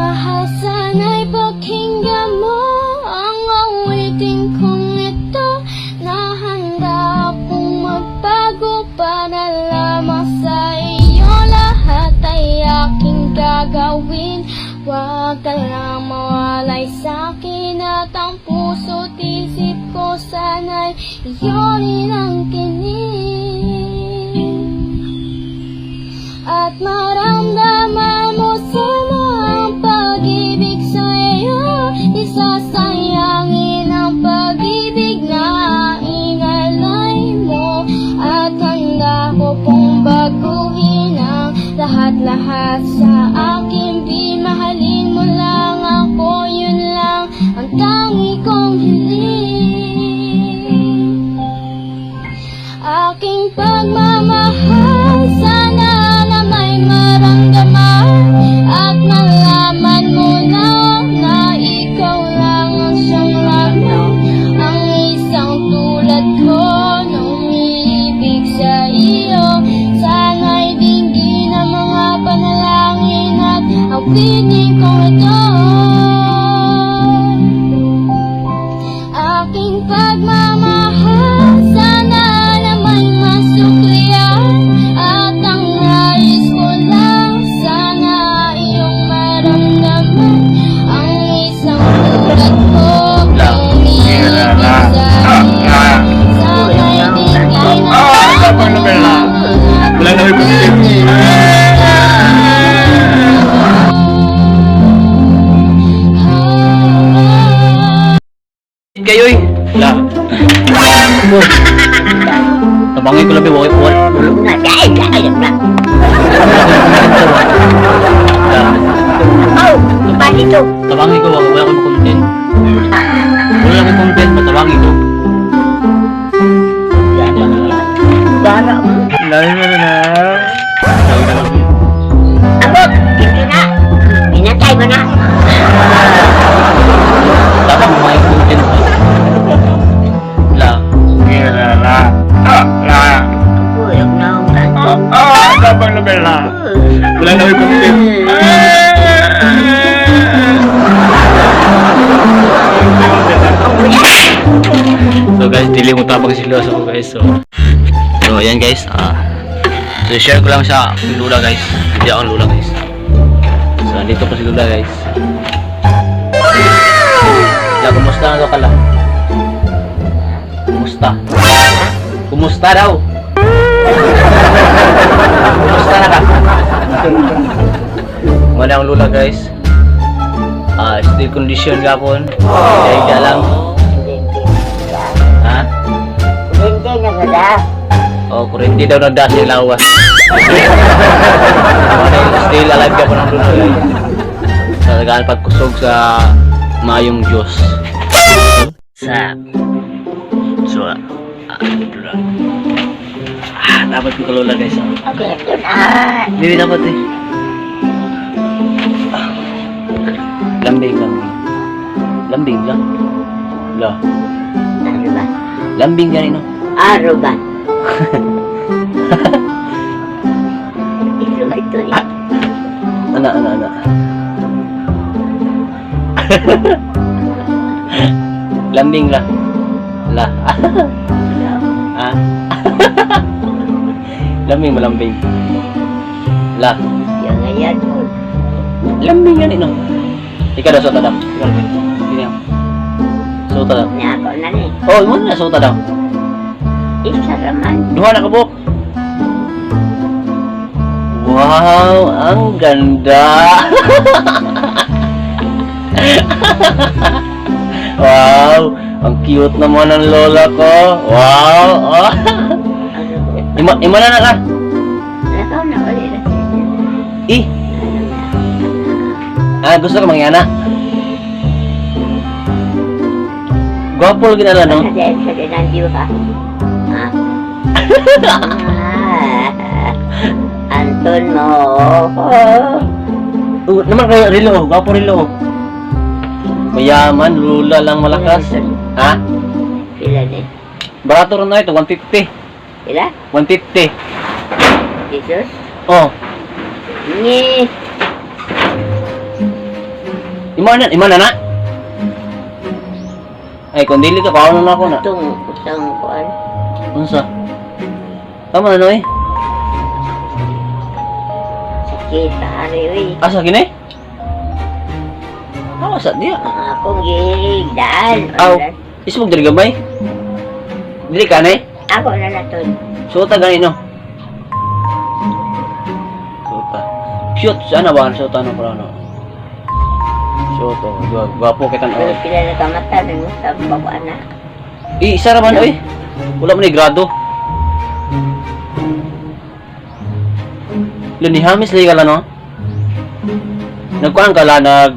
Mahal, sana'y pakinggan mo ang awitin kong ito, na handa akong magbago para lamang sa iyo. Lahat ay aking gagawin. Huwag ka lang mawalay sa akin, at ang puso't isip ko sana'y iyo rin angkinin. At maramdaman mo sana ang pag-ibig sa iyo. Di sasayangin ang pag-ibig na inalay mo. At handa ko pong baguhin ang lahat-lahat sa akin. Di mahalin mo lang ako, yun lang ang tangi kong hiling. Aking pagmamahal, sana na may maramdaman at malaman mo na na ikaw lang ang siyang lamang, ang isang tulad ko na umiibig sa iyo. Sana'y dinggin ang mga panalangin at awitin kong ito. Aking pagmamahal, sana na may masuklian. At ang nais ko lang, sana iyong maramdaman ang isang tulad ko Lang. Umiibig sa iyo. Sana'y dinggin ang Ah, tapang na bela. Wala na may positive. Kayo eh. La. Tabangin ko lang, wala wala. Wala. Oh, dito. Tabangin ko, wala wala akong content. Wala akong content, matabangin ko. Gana. Lalo na na. Abot, dito na. Pinatay mo na. Tabang may content. La. La. La. Kuyog na ang kanto. Ah, tabang na bela. Wala na may content. So guys, dili mo tabang sila so guys. So ayan guys, so share ko lang sa aking lula guys. Hindi ako lula guys. So andito po si lula guys. La, kumusta na daw ka la? Kumusta? Kumusta daw? Kumusta na ka? Wala ang lula guys. Ah, still condition gapon. Kaya lang. Ha? Hindi na gada. Oh, kurente daw nagda sa lawas. Still alive ka pa ng lula guys. Talagaan pagkusog sa mayong Diyos. Sa So, lula. Dapat ko kalula guys. Okay, ito na. Hindi dapat eh. Lambing, lambing. Lambing lang. La. Ano ba? Lambing ganino. Aro ba? Ito ba ito eh? Ana, ana, ana. Lambing la. La. Ah. Lambing malambing. La. Yung ngayon. Lambing yan ino. Ikaw daw suota daw. Ikaw daw. Gini. Suota daw. Niya ako na ni. Oh, mo na suota daw. Isa raman. Duha na kabuk. Wow, ang ganda. Wow, ang cute naman ng lola ko. Wow. Oh. Ano? Ima ima na na ka. Nakaw na ulit. Eh. Ah, gusto ka mangyana? Gwapo lagi na lang, no? Sa dahil sa dinandiyo ha. Ha? Ah, Anton mo. Oh, naman kayo, rilo, oh. Gwapo rilo. Oh. Mayaman, lula lang malakas. Ha? Pila ni? Barato rin na ito, 150. Pila? 150. Jesus? Oh, Ni. Imo na na. Ay, kung dili ka, kaon na ako na. Itong usang kuan. Unsa? Tama na no eh. Sakit ari uy. Asa kini? Awa sa diya. Ang akong gigdaan. Aw, ismog diri gamay. Dili ka na eh. Ako na naton. Suota gani no. Suota. Cute sana ba suota no para no. Suota, gwapo kita no. Pero pila na kamata nang usab pa ko ana. Eh, isa ra man oy. Wala man ni grado. Lunihamis lagi ka la no. Nagkuan ka la nag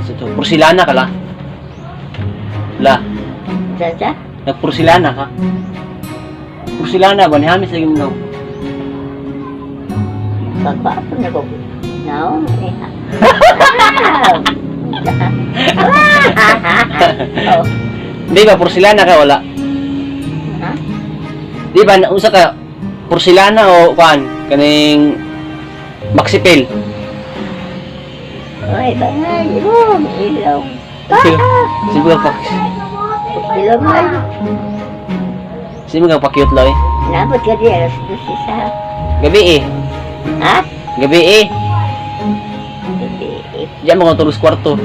sa to, porselana ka la. La, Sa nagporselana ka. Porselana ba nihamis lagi mo no. Pagpapo na ko. No. Eh. Oh. Di ba porselana ka wala? Ha? Di ba unsa ka porselana o kuan kaning maxipel? Oy, bangay. Oh, ilaw. Sino ka pa? Ilaw man. Sino ka pa cute loy? Nabot ka di 12:00 sa. Gabi eh. Ha? Gabi eh. Gabi. Diyan mo tulog sa kwarto.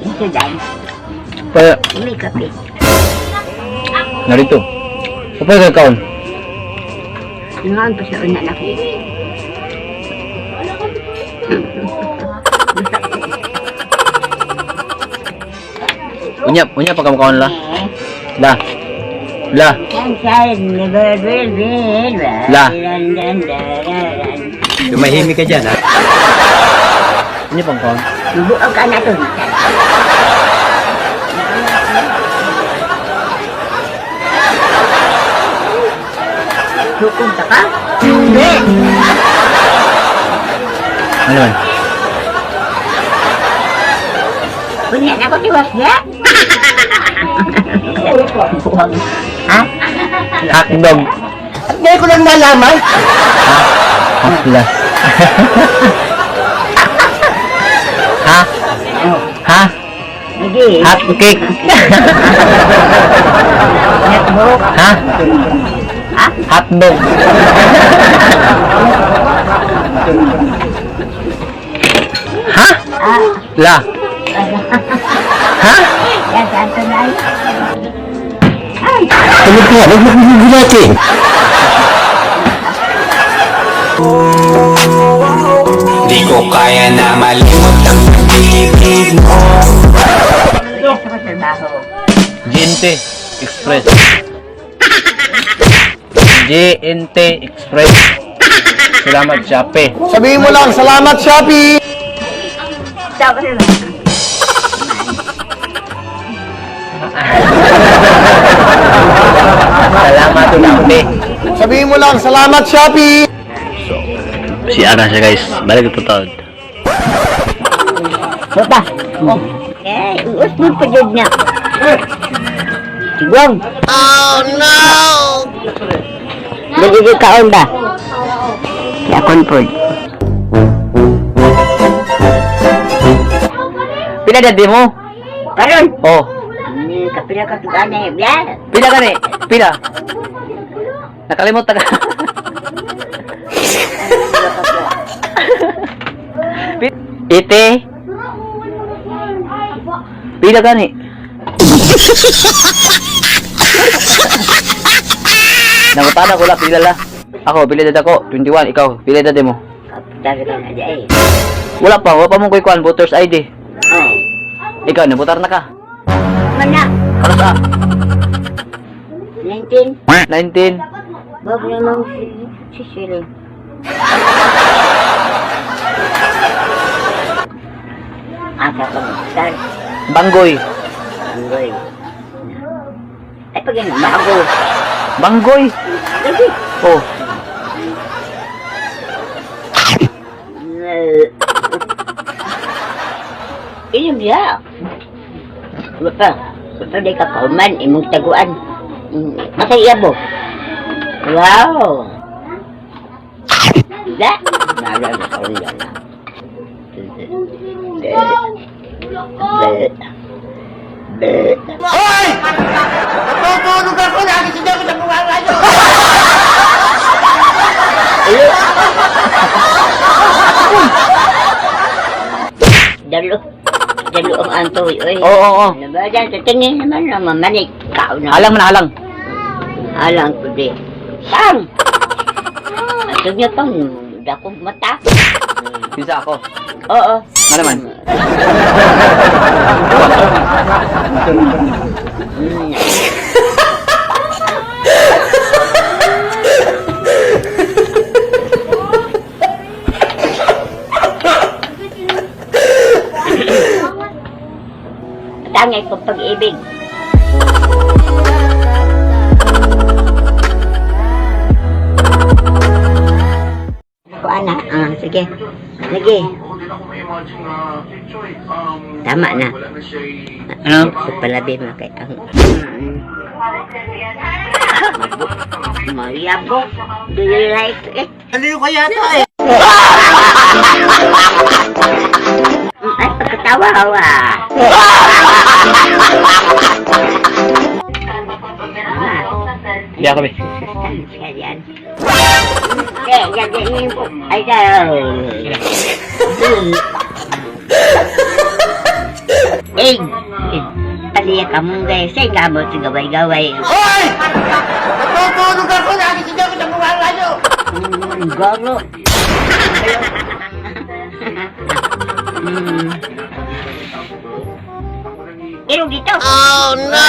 Ito dan. Pa, May kape. narito. Kapag ka kaon. Noon pa sa una na ko. Unya, unya pa ka makaon la. La. La. La. Tumahimik ka dyan, ha? Unya pang kaon. Buog ka na to. Hukom ta ka? Hindi. Ano man? Kunya na ko tiwas niya. Buang. Ha? Hotdog. Hindi ko lang nalaman. Hotlas. Ha? Ha? Hindi. Hot cake. Netbook. Ha? Hotdog. Ha? La. Ha? Yan, saan to na ay? Tulog ka, huwag mo gugulatin. Di ko kaya na malimot ang pag-ibig mo. Sa ko trabaho. GNT Express. GNT Express. Salamat Shopee. Sabihin mo lang, salamat Shopee! Sa ko trabaho. Salamat Shopee. Sabihin mo lang, salamat Shopee! Si Ana siya guys. Balik ito taon. Baba. Oh. Eh, uus mo pa dyan niya. Sigwang. Oh, no! Nagiging kaon ba? Yakon po. Pila dadi mo? Karon! Oh. Kapila ka tugan eh. Biya! Pila gani? Pila. Nakalimot ta ka. Ite. Pila gani? Nangutana ko la pila la. Ako pila dad ako 21, ikaw pila dad mo. Kapital ka na dyan eh. Wala pa mong kuan voters ID. Oh. Ikaw nabutar na ka. Mana? Ano sa 19? 19. Wag namang sisiling. Asa ka magsar? Banggoy. Anggoy. Ay, pag yan, bago. Banggoy. Lagi. Oh. Inom siya. Bapa, bapa di ka kauman, imong taguan. Asa iya mo? Wow! Da! Nara na kaon yan. Be. Hoy! Natutulog ako! Nagising ako sa bunganga nyo! Dalo. Dalo ang antoy, oy. Oo, oo, oo. Ano ba dyan? Sa tingin naman na mamanik. Kao na. Alang man alang. Alang ko di. Pang! Ato niya pang dakong mata. Bisa ako. Oo. Nga naman. Tangay kong pag-ibig. Ako, ana. Ah, sige. Sige. Tama na. Ano? Sa palabi mo kay ang... Mayabok. Do you like it? Aliw ka yata eh! Ay, pagkatawa, hawa. Hindi ako, be. Sustansya yan. Eh, yan, yan, yan po. Ay, ay. Eh, paliya ka mong guys. Ay, gamot sa gaway-gaway. Hoy! Natutulog ako! Nagising ako sa bunganga nyo! Goro. Iro dito. Oh, no!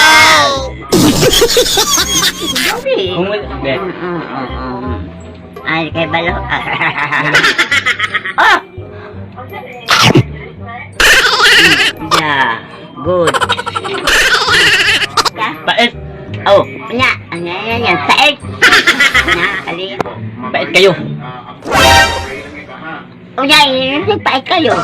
Kung be. Ay, kay balo. Oh! Yeah, good. Pait. Oh, nya, nya, nya, nya, saig. Nya, ali. Pait kayo. Oh, nya, hindi pait kayo.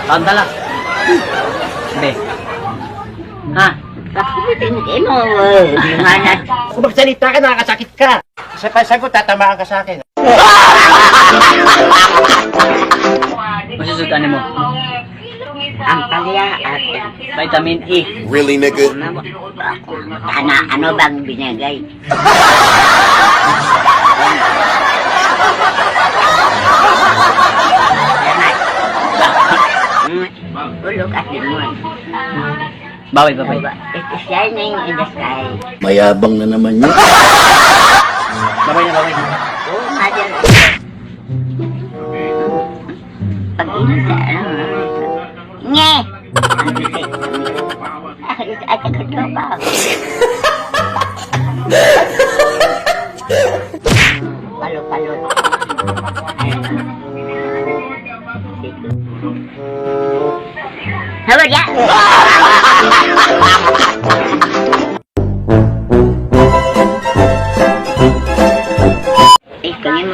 Kanta lang. Be. Ha? Bakit hindi mo, lumanas? Kung magsalita ka, nakakasakit ka! Sa sagot, tatamaan ka sa akin. Masusudan mo. Ang palya at Vitamin E. Really, nigga? Ano, ano bang binigay? Look at the moon. Bawal, bawal. It is shining in the sky. Mayabang na naman yun. Babay na, babay na. Oh, mother. Pag-inom sa ano. Nye! At ako pa. Palo, palo. Hawag ya! Eh, kami mo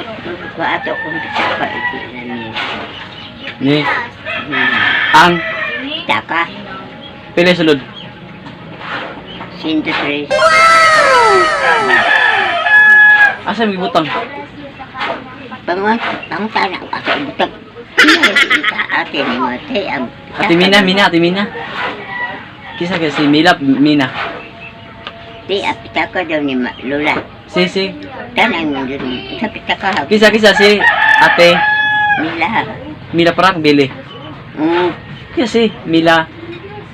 ko ato kung pitaka iti namin. Ni. Ang Pitaka, pili sulod. 103. Asa may butang? Pangon, pangutana ako sa ibutang. Ita ate ni Mate ang Ate Mina, Mina, Ate Mina. Kisa kasi Mila, Mina. Ti ang pitaka daw ni Lola. Si, si. Tanang mo dun. Sa pitaka Kisa, kisa si Ate Mila. Mila Prak Bili. Kisa si Mila.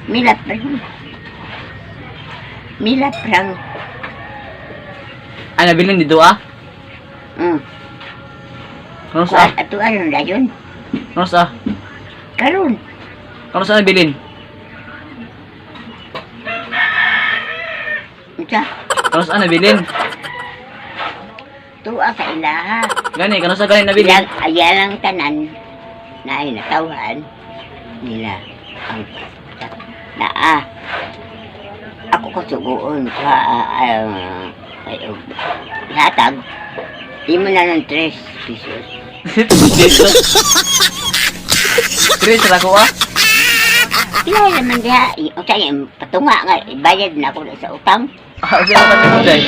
Mila prang. Mila prang. Ay, nabili ni Dua. Ano sa? Kuan ato ano na yun? Ano sa? Karon. Ano sa nabilin? Unsa? Ano sa nabilin? Tuwa sa ilaha. Gani, kano sa gani nabilin? Ilang ayalang tanan na ay natawhan nila ang naa ako ko suguon sa ay hatag di mo na ng 3 pesos. Chris, rako ah. Pila naman diha, usa yung patunga nga ibayad na ako sa utang. Ah, usa ka mo day.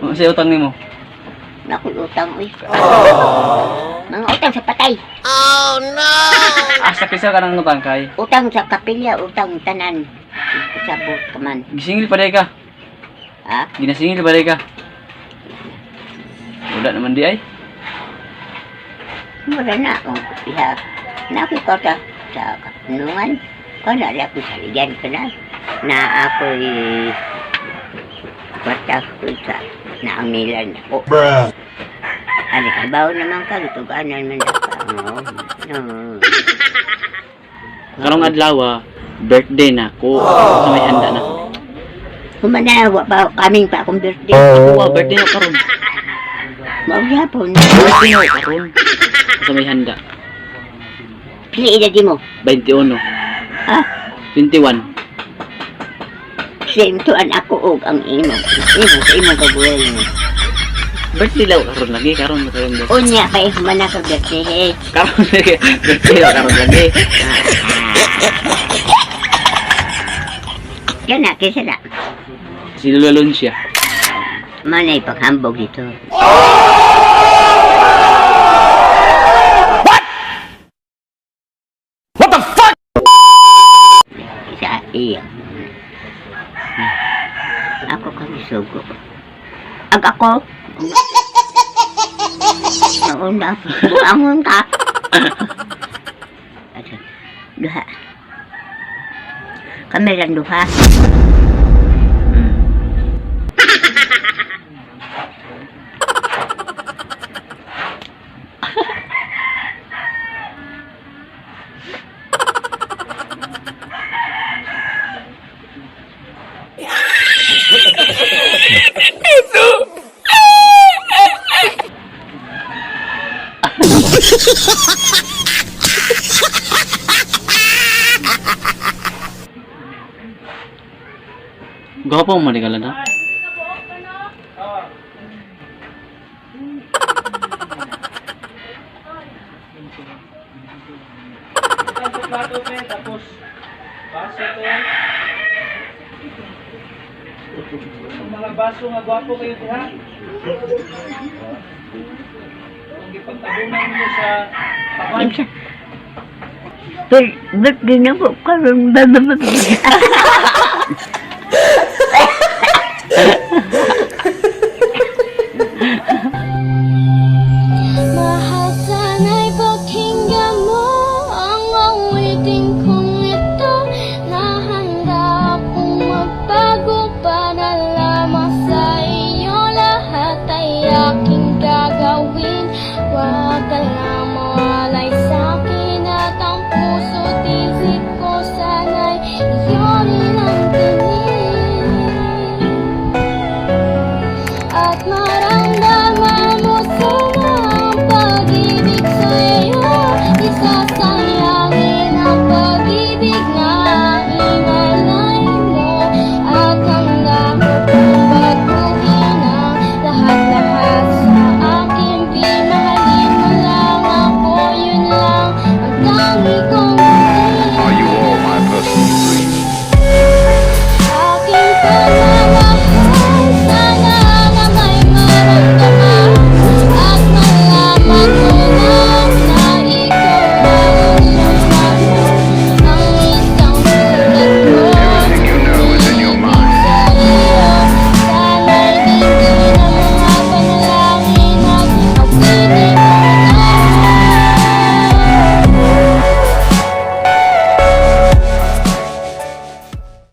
Sa utang nimo. Naku, utang, uy. Mga utang sa patay. Asa kisa ka nang utang kay? Utang sa kapilya, utang tanan. Sa ka man. Gisingil pa day ka. Ha? Ginasingil pa day ka. Wala naman di ay. Wala na akong iha. Naku ko sa, sa kapunungan. Kung na ako sa ligan ko na. Na ako'y kwarta ko sa naamilan ako. Bruh. Ano, kabaw naman ka, gituganan man ako. Oo. Oo. Karong adlaw, birthday na ko. Sa may handa na. Humana, wa pa kaming pa akong birthday. Wow, birthday na karon. Maugyapon. Birthday na karon. Sa may handa. Pili edad mo. 21. Ha? 21. Same to an ako og ang imo. Imo sa imo kabuhay mo. Birthday law karon lagi karon karon. Unya kay humana ka birthday. Karon lagi. Birthday law karon lagi. Kana kaysa na. Si Lola Luncia. Manay paghambog dito. What the fuck? Sa iya. Ako kang sugo. Ag ako. Mauna. Buangon ka. Ato, duha. Kami lang duha. Gwapo mo ni kalan ha. Tapos, baso to. Ang mga baso nga gwapo kayo diha. Kung gipagtabunan niyo sa taban. Birthday na ko karon.